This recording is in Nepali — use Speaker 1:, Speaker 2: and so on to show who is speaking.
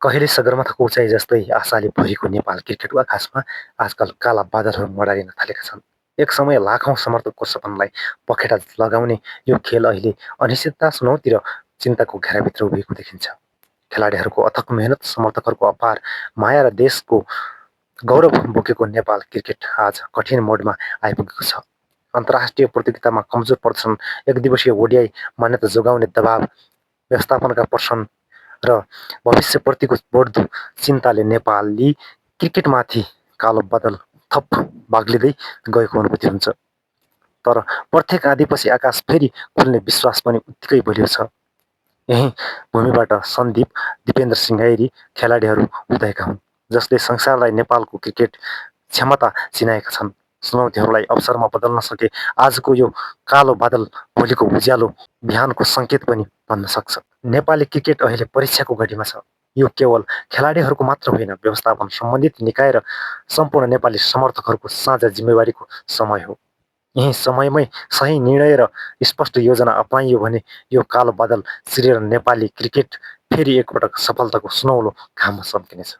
Speaker 1: कहिले सगरमाथाको उचाइ जस्तै आशाले भरिएको नेपाल क्रिकेटको आकाशमा आजकल काला बादलहरू मडारिन थालेका छन्। एक समय लाखौं समर्थकको सपनालाई पखेटा लगाउने यो खेल अहिले अनिश्चितता, चुनौती र चिन्ताको घेराभित्र उभिएको देखिन्छ। खेलाडीहरूको अथक मेहनत, समर्थकहरूको अपार माया र देशको गौरव बोकेको नेपाल क्रिकेट आज कठिन मोडमा आइपुगेको छ। अन्तर्राष्ट्रिय प्रतियोगितामा कमजोर प्रदर्शन, एकदिवसीय ओडिआई मान्यता जोगाउने दबाव, व्यवस्थापनका प्रश्न र भविष्यप्रतिको बढ्दो चिन्ताले नेपाली क्रिकेटमाथि कालो बादल थप बाग्लिँदै गएको अनुभूति हुन्छ। तर प्रत्येक आँधीपछि आकाश फेरि खुल्ने विश्वास पनि उत्तिकै बलियो छ। यही भूमिबाट सन्दीप, दिपेन्द्र सिंह ऐरी खेलाडीहरू उदाएका हुन्, जसले संसारलाई नेपालको क्रिकेट क्षमता चिनाएका छन्। चुनौतीहरूलाई अवसरमा बदल्न सके आजको यो कालो बादल भोलिको उज्यालो बिहानको सङ्केत पनि बन्न सक्छ। नेपाली क्रिकेट अहिले परीक्षाको घडीमा छ। यो केवल खेलाडीहरूको मात्र होइन, व्यवस्थापन, सम्बन्धित निकाय र सम्पूर्ण नेपाली समर्थकहरूको साझा जिम्मेवारीको समय हो। यही समयमै सही निर्णय र स्पष्ट योजना अपनाइयो भने यो कालो बादल चिरेर नेपाली क्रिकेट फेरि एकपटक सफलताको सुनौलो घाममा चम्किनेछ।